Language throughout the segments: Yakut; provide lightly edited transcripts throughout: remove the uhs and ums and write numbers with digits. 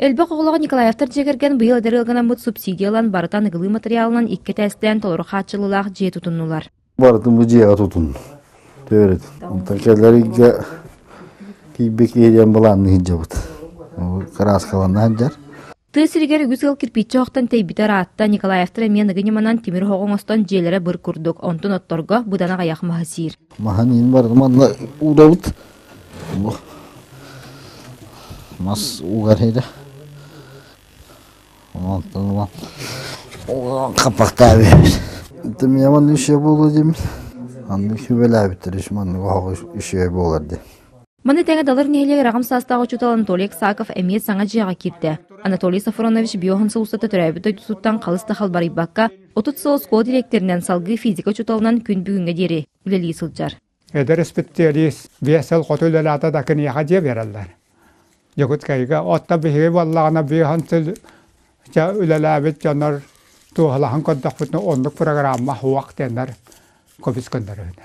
Элбэх оҕолоох Николаевтар дьиэ кэргэн быйыл эдэр ыалганаммыт субсидия ылан барыта аныгылыы матырыйаалынан икки этээстээн толору хааччыллыылаах дьиэ тутуннулар. Барытын бу дьиэҕэ тутун. Төрөт. Онтон кэлэргэ киирбит киһи диэн былаанныы сылдьабыт. Кырааскаланна сылдьар. Тыа сиригэр үгүс ыал кирпииччэ оһохтон тэйбитэ ыраатта, Николаевтар эмиэ аныгы ньыманан тимир оһоҕу оҥостон дьиэлэрэ быр курдук, онтон отторго быдан аҕыйах маһы сиир. Маһын иин барытын манна уурабыт. Бу мас угар иһирэ. Онтон ылан хаппахтаабыт. Тымьяман үсүө буолуо диэммит. Анны сүбэлээбиттэр үс маннык оһох үсүө буолар диэн. Маны тэҥэ Далыр нэһилиэгэр аҕам саастаах учуутал Анатолий Аксаков эмиэ саҥа дьиэҕэ киирдэ. Анатолий Софронович биоһун сыл устата төрөөбүт дойдутуттан халыс да халбарыйбакка, 30 сыл оскуола дириэктэринэн, салгыы физика учууталынан күн бүгүҥҥэ диэри үлэлии сылдьар. Эдэр исписэлиис 5 сыл хоту үлэлээтэ да киниэхэ дьиэ биэрэллэр. Дьокуускайга оттон биһиги буоллаҕына биэһэн сыл дьэ үлэлээбит дьоннор туоһулаһан көрдөхпүтүнэ оннук программа суох диэннэр көбүс көннөрүн.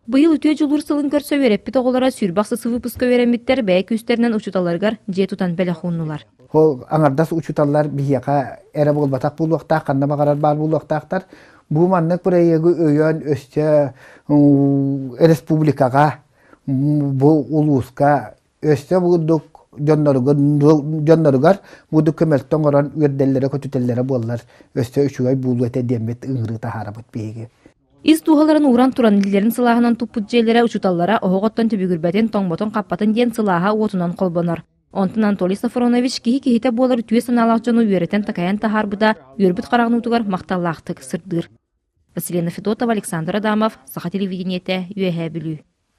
Быйыл үтүө дьулуур сылын көрсө үөрэппит оҕолоро сүүрбэх сыс выпуска үөрэммиттэр бэйэ күүстэринэн учууталларыгар дьиэ тутан бэлэх ууннулар. Ол аҥардас учууталлар биһиэхэ эрэ буолбатах буолуохтаах, ханна баҕарар баар буолуохтаахтар. Бу маннык проегы өйөөн өссө республикаҕа, бу улууска өссө бурдук дьонноругар бурдук көмөлтө оҥорон үөрдэллэрэ-көтүтэллэрэ буоллар өссө үчүгэй буолуо этэ диэммит ыҥырыы таһаарабыт биһиги. Ис дууһаларын ууран туран илиилэрин сылааһынан туппут дьиэлэрэ учууталлара оһох оттон түбүгүрбэтин, тоҥмотун-хаппатын диэн сылааһа уотунан холбонор. Онтон Анатолий Софронович киһи киһитэ буолар үтүө санаалаах дьону үөрэтэн-такайан таһаарбыта үөрбүт хараҕын уутугар махталлаахтык сырдыыр. Василина Федотова, Александр Адамов, Саха телевидениетэ, Үөһээ Бүлүү.